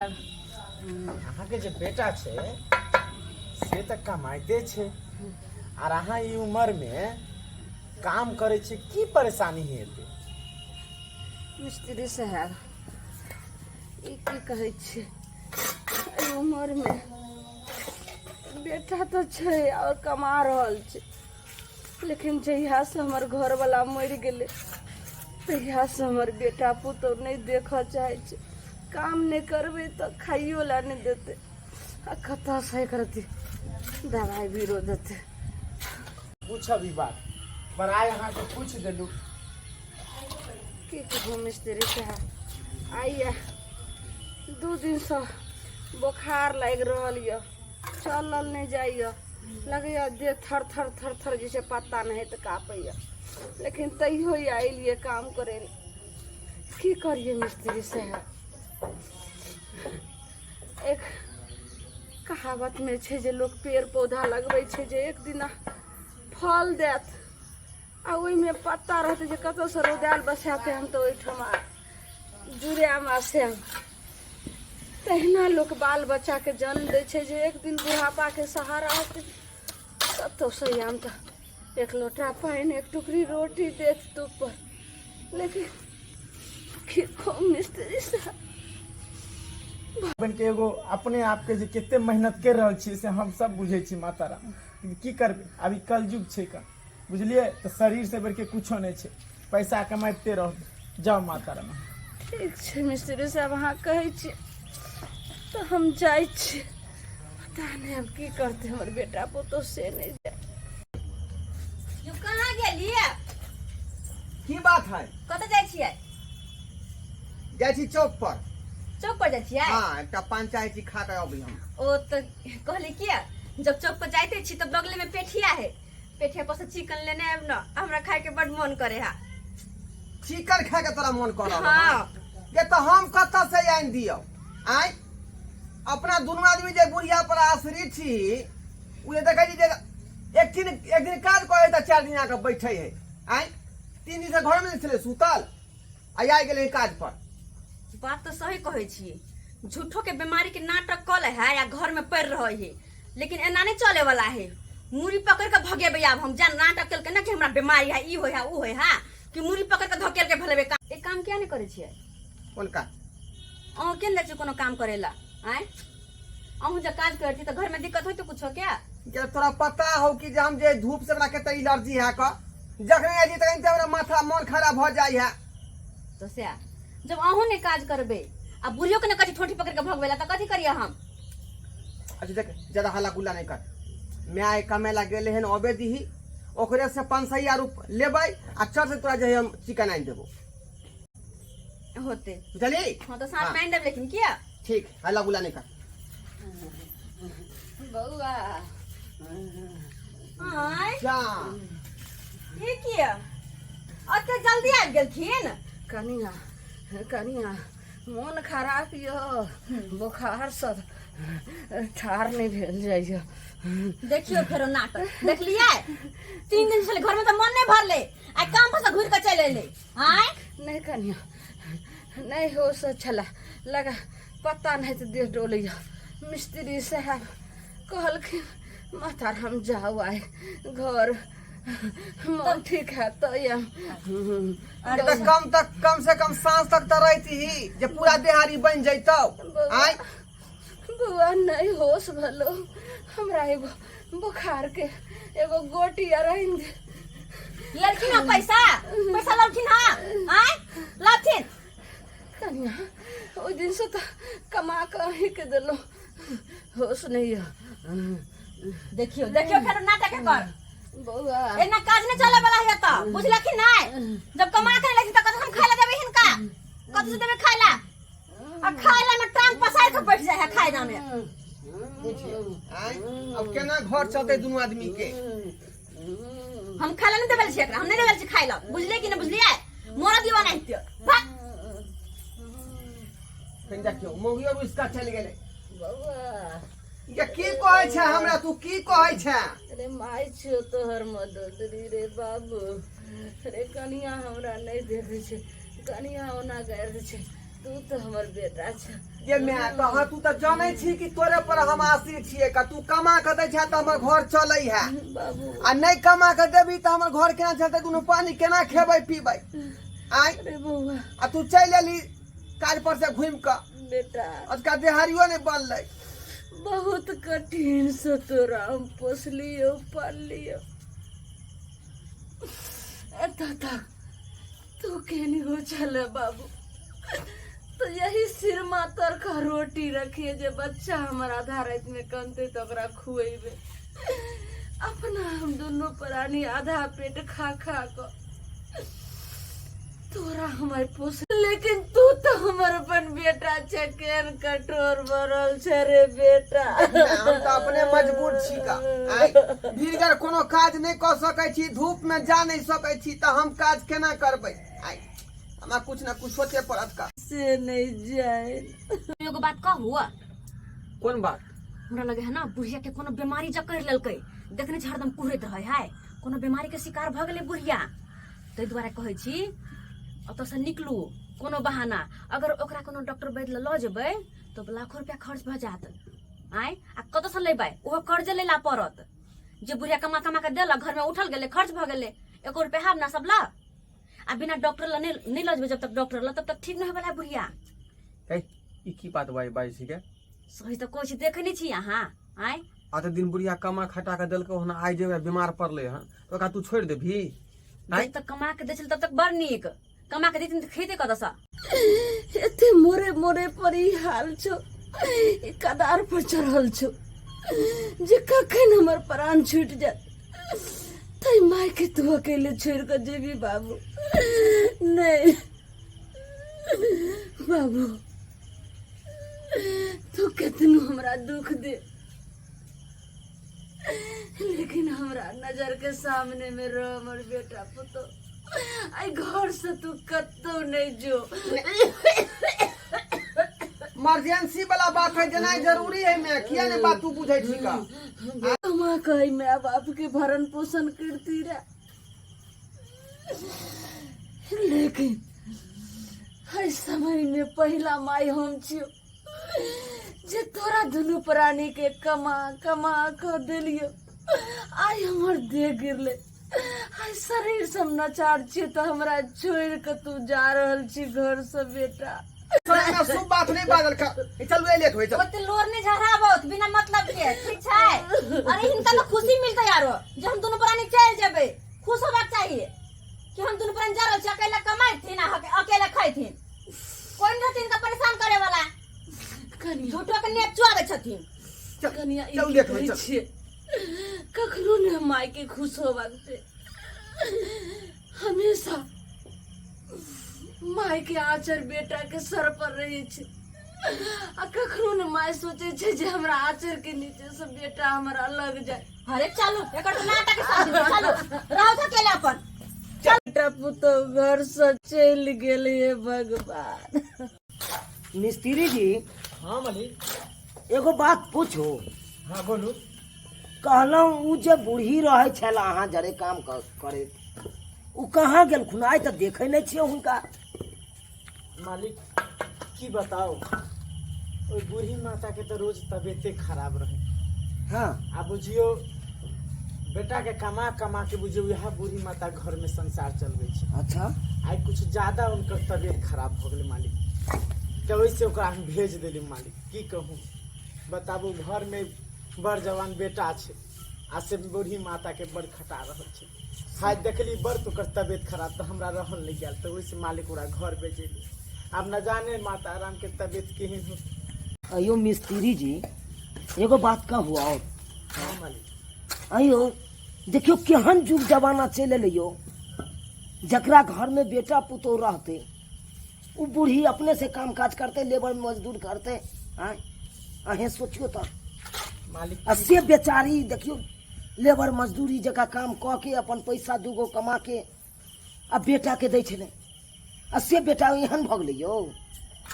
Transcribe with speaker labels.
Speaker 1: अहाँके जे बेटा छै से तऽ कमाइते छै आर अहाँ ई उमरमे काम करै छियै की परेशानी हेतै?
Speaker 2: मिस्त्री साहब, ई की कहै छियै, एहि उमरमे बेटा तऽ छै आओर कमा रहल छै, लेकिन जहियासँ हमर घरवला मरि गेलै तहियासँ हमर बेटा पुतहु नहि देखऽ चाहै छै। काम नहि करबै तऽ खाइयो लए नहि देतै आ कतऽसँ एक रत्ती दबाइ बीरो देतै।
Speaker 1: पूछब ई बात पर आइ अहाँके पूछि देलहुँ।
Speaker 2: की कहू मिस्त्री साहब, आइए 2 दिनसँ बोखार लागि रहल यऽ, चलल नहि जाइए, लगैए देह थर थर थर थर जे छै पत्ता नहि तऽ काँपैए, लेकिन तैयो अयलियै काम करै लए। की करियै मिस्त्री साहब, एक कहावतमे छै जे लोक पेड़ पौधा लगबै छै जे एक दिना फल देत आ ओहिमे पत्ता रहतै जे कतहुसँ रौदायल बसाते हम तऽ ओहिठमा जुड़ायब आ से तहिना लोक बाल बच्चाके जन्म दै छै जे एक दिन बुढ़ापाके सहारा होतै। कतहुसँ आयब तऽ एक लोटा पानि एक टुकड़ी रोटी देत तूपर, लेकिन की कहू मिस्त्री साहब,
Speaker 1: के एगो अपने आपके जे कते मेहनत कर रहल छी से हम सब बुझै छी माता राम। की करबै, अभी कलयुग छै का, बुझलियै? तऽ शरीर से बढ़िके कुछो नहि छै, पैसा कमाइते रहू। जाउ माता राम।
Speaker 2: ठीक छै मिस्त्री साहब, अहाँ कहै छी तऽ हम जाइ छी। पता नहि आब की करतै हमर बेटा पुतोह से नहि जाय।
Speaker 3: यौ कहाँ गेलियै?
Speaker 4: की बात है?
Speaker 3: कतऽ जाइ छियै?
Speaker 4: जाइ छी चौक पर।
Speaker 3: चौक पर जाइ छियै?
Speaker 4: हाँ, एकटा पान चाहे छी, खा के अबै हम।
Speaker 3: ओ तऽ कहली किया, जब चौक पर जाइते छी तऽ बगले में पेठिया है, पेठिया पर से चिकन लेने आयब न, हमरा खाय के बड मन करे है।
Speaker 4: चिकन खाय के तोरा मन कर रहल?
Speaker 3: हाँ।
Speaker 4: ये तऽ हम कतऽ से आनि दियौ? आँय, अपना दुनू आदमी जे बुढ़िया पर आश्रित छी, ओ जे देखै छी जे एक दिन काज करे तऽ 4 दिन आके बैठे है। आँय, 3 दिन से घर में छलै सुतल आ आइ गेलै काज पर।
Speaker 3: बात तऽ सही कहै छी, झूठो के बीमारी के नाटक कऽ ले है या घर में पड़ रहे है, लेकिन एना नहीं चले वाला है। मुड़ी पकड़ के भगेबै आब हम, जान नाटक केलकै ना कि हमरा बीमारी है, ई होय है ऊ होय है, कि मुड़ी पकड़ के धकेल के भलेबै। एक काम किया नहीं करै छियै?
Speaker 4: कोन काज?
Speaker 3: अहूँ केना जाइ छियै कोनो काम करै ला? आँय, अहूँ जे काज करै छी तऽ घर में दिक्कत होइत कुछो क्या?
Speaker 4: जे तोरा पता हो कि जे हम जे धूप से हमरा कते एलर्जी है क, जखने जाइ छी तखन हमरा माथा मन खराब भऽ जाइ है।
Speaker 3: तो सएह, जब अहूँ नहि काज करबै आ बुढ़ियो के ने कहै छी ठोठी पकड़ के भगबै ला, तऽ कथी करियै हम?
Speaker 4: अच्छा देख, ज्यादा हल्ला गुल्ला नहीं कर। My कमे ला गेले हन, अबे दीही, ओकरे से 500 रुपया लेबै आ चल से तोरा जे हम चिकन आनि देबो।
Speaker 3: होते
Speaker 4: बुझली?
Speaker 3: हाँ, तो साथ में आनि देब, लेकिन किया?
Speaker 4: ठीक, हल्ला गुल्ला नहीं कर।
Speaker 2: बौआ।
Speaker 3: आँय।
Speaker 4: जा।
Speaker 3: ई किया ओते जल्दी आबि गेलखिन?
Speaker 2: कनिया, कनिया, मोन खराब यऽ, बोखार सब ठार नहि भेल जाइए।
Speaker 3: देखियो फेरो नाटक देखलियै, 3 दिन छलै घर में तऽ मन नहि भरलै, आ काम पर से घुरि कऽ चलि एलै। आँय।
Speaker 2: नहि कनिया, नहि होश छलै, लगा पता नहि तऽ देह डोलैए। मिस्त्री साहब कहलखिन माता हम जाउ आइ घर, मन ठीक है तऽ
Speaker 4: अरे तऽ कम तक कम से कम साँझ तक तऽ रहती ही जे पूरा देहारी बन जैतौ। आँय
Speaker 2: बौआ, नहीं होश भलो हमरा, एगो बुखार के एगो गोटी आनि दे।
Speaker 3: लड़खिन हँ पैसा, पैसा लड़खिन हँ? आँय, लड़थिन।
Speaker 2: कनिया, ओहि दिन से तऽ कमा कऽ अहींके देलहुँ, होश नहीं यऽ।
Speaker 3: देखियो देखियो फेर नाटक कर।
Speaker 2: बौआ,
Speaker 3: एना काज नहीं चले वाला है तऽ बुझलखिन नहीं? जब कमा के नहीं तऽ कतऽ हम खाय ला देबै हिनका? कतऽ से देबै खाय ला? आ खाय ला में टांग पसारि के बैठ जाय है खाय ला में।
Speaker 4: आँय, अब केना घर चलतै दुनू आदमी के?
Speaker 3: हम खाय ला नहीं देबै छी एकरा, हम नहीं देबै छी खाय ला, बुझलियै कि नहीं बुझलियै? मोरा दीवाना हेतै भाग।
Speaker 4: कनि देखियौ, मौगियो रुसका चलि गेलै।
Speaker 2: बौआ।
Speaker 4: ये की कहै छै हमरा, तू की कहै छै?
Speaker 2: अरे माय छियो तोहर मदोदरी रे बाबू। अरे कनिया, हमरा नहि देखै छै कनिया, ओना गारि दै छै। तू तऽ हमर बेटा छ।
Speaker 4: ये माय, तऽ हाँ तू तऽ जानै छी कि तोरे पर हम आश्रित छियै का। तू कमा के दै छह तऽ हमर घर चलै है
Speaker 2: बाबू।
Speaker 4: आ नहि कमा के देबी तऽ हमर घर केना चलतै? दुनू पानी केना खेबै पीबै? आय।
Speaker 2: अरे बौआ।
Speaker 4: आ तू चलि एली काज पर से घुमि कऽ।
Speaker 2: बेटा।
Speaker 4: अजुका देहारियो नहि बनलै।
Speaker 2: बहुत कठिन से तोरा हम पोसलियो पाललियो, एतऽ तक तू केनी हो छले बाबू, तो यही सिरमा तर का रोटी रखिए जे बच्चा हमर आधा रात में कनते तो ओकरा खुएबे। अपना हम दुनू प्राणी आधा पेट खा खा क तोरा हमार पोस, लेकिन तू तो हमर अपन बेटा छे। केहन कठोर भरल छे रे बेटा।
Speaker 4: हम तऽ अपने मजबूर छी का। आँय, भीड़गर कोनो काज नहि कऽ सकै छी, धूप में जा नहि सकै छी, तऽ हम काज केना करबै? आँय, हमरा कुछ ने कुछ सोचे पड़त का।
Speaker 2: से नहीं जाए।
Speaker 3: एगो बात कहू?
Speaker 4: कोन बात?
Speaker 3: हमरा लगे है ना बुढ़िया के कोनो बीमारी जकड़ लेलकै। देखने छी, हरदम कुहरैत रहे है। कोनो बीमारी के शिकार भऽ गेलै बुढ़िया। ताहि दुआरे कहै छी, ओतऽसँ निकलू कोनो बहाना। अगर ओकरा कोनो डॉक्टर वैद्य लग लऽ जेबै तऽ लाखो रुपया खर्च भऽ जायत। आँय, आ कतऽसँ लेबै? ओहो कर्जे लेला पड़त। जे बुढ़िया कमा कमा के देलक, घरमे उठल गेलै, खर्च भऽ गेलै, एको रुपया हैब ना सब लग। आ बिना डॉक्टर लग नहि लऽ जेबै जब तक डॉक्टर लग, तब तक ठीक नहि होयवला है बुढ़िया।
Speaker 4: ए, ई की बात बाज बाजै छी गे?
Speaker 3: सही तऽ कहै छी, देखै नहि छी अहाँ? आँय।
Speaker 4: आ तऽ दिन बुढ़िया कमा खटा के देलकै हन, आइ जे बीमार पड़लै हन तऽ ओकरा तू छोड़ि देबही? आँय।
Speaker 3: जब तक कमा के दै छलै तब तक बड़ नीक। कमा के देथिन तऽ खेतै कतऽसँ?
Speaker 2: एते मोरे मोरे पर ई हाल छौ, ई कदार पर चढ़ल छौ जे कखन हमर प्राण छूटि जायत। तै माय के तू अकेले छोड़ कऽ जेबी बाबू? नहीं बाबू, तू केतनो हमरा दुख दे, लेकिन हमरा नजर के सामने में रह हमर बेटा पुतो। आई घर से तू कतौ नहीं जो।
Speaker 4: इमरजेंसी वाला बात है, जेनाइ जरूरी है। मैं किया नहीं बात तू बुझै छी का?
Speaker 2: कमा कही माय बाप के भरण पोषण करती रहे, लेकिन एहि समय में पहिला माय हम छियो जे तोरा दुनू प्राणी के कमा कमा कऽ देलियो। आइ हमर देह गिरले, आइ शरीर सब नचार छियै, तऽ हमरा छोड़ि कऽ तू जा रहल छी घर से बेटा?
Speaker 4: समय में शुभ बात नहीं बाजल कर। ए, चलू, ए, लेट होय, चल।
Speaker 3: ओते लोर नहीं झहराबो बिना मतलब के, ठीक छै? अरे, हिनका तो खुशी मिलतै आरो जे हम दुनू प्राणी चलि जेबै। खुश होबाक चाहिए कि हम दुनू प्राणी जा रहल छी, अकेला कमाइथिन आ अकेला खाइथिन, कोई नहीं रहथिन हिनका परेशान करे वाला।
Speaker 2: कनिया।
Speaker 3: झूठो के नेप चुआबै छथिन।
Speaker 4: चल,
Speaker 2: कनिया, ई
Speaker 4: चल,
Speaker 2: की
Speaker 4: लेट होय,
Speaker 2: कहै
Speaker 4: चल।
Speaker 2: छियै? कखनो ने माय के खुश होबाक छै। हमेशा माय के आँचर बेटा के सर पर रहै छै आ कखनो ने माय सोचै छै जे हमरा आँचर के नीचे से बेटा हमरा लग जाए।
Speaker 3: अरे चलू, एकर तऽ नाटक है सब दिन। चलू, रहू अकेले अपन।
Speaker 2: बेटा पुतोह घर से चलि गेल, हे भगवान।
Speaker 5: मिस्त्री जी।
Speaker 1: हाँ मालिक।
Speaker 5: एगो बात पूछू?
Speaker 1: हाँ, बोलू।
Speaker 5: कहलहुँ, उ जे बूढ़ी रहै छल अहाँ जरे काम करैत, उ कहाँ गेलखुन? आइ तऽ देखै नहि छियै हुनका।
Speaker 1: मालिक, की बताउ, ओहि बूढ़ी माता के तऽ रोज तबियते खराब रहे। आ बुझियो, बेटा के कमा कमा के बुझियो वएह बूढ़ी माता घर में संसार चलबै छै। आइ कुछ ज्यादा हुनकर तबियत खराब भऽ गेलै मालिक, तऽ ओहिसे ओकरा हम भेज देली। मालिक, की कहूँ, बताबू, घर में बड़ जवान बेटा छै आ से बूढ़ी माता के बड़ खटा रहल छै। हाय, देखली बड़ तऽ ओकर तबियत खराब, तऽ हमरा रहल नहि गेल, तऽ ओहिसे मालिक ओकरा घर भेजेली। आब न जाने माता राम के तबियत केहन होतै।
Speaker 5: अयो मिस्त्री जी, एगो बात कहू और?
Speaker 1: हाँ मालिक।
Speaker 5: अयो, देखियौ केहन युग जमाना चलि एलै यौ। जकरा घरमे बेटा पुतोह रहतै, ओ बूढ़ी अपने से काम काज करतै, लेबर मजदूर करतै? आँय, अहें सोचियौ तऽ।
Speaker 1: मालिक।
Speaker 5: आ से बेचारी देखियौ, लेबर मजदूरी जकाँ काम कऽ के अपन पैसा दूगो कमा के आ बेटाके दै छलै, आ से बेटा एहन भऽ गेलै यौ।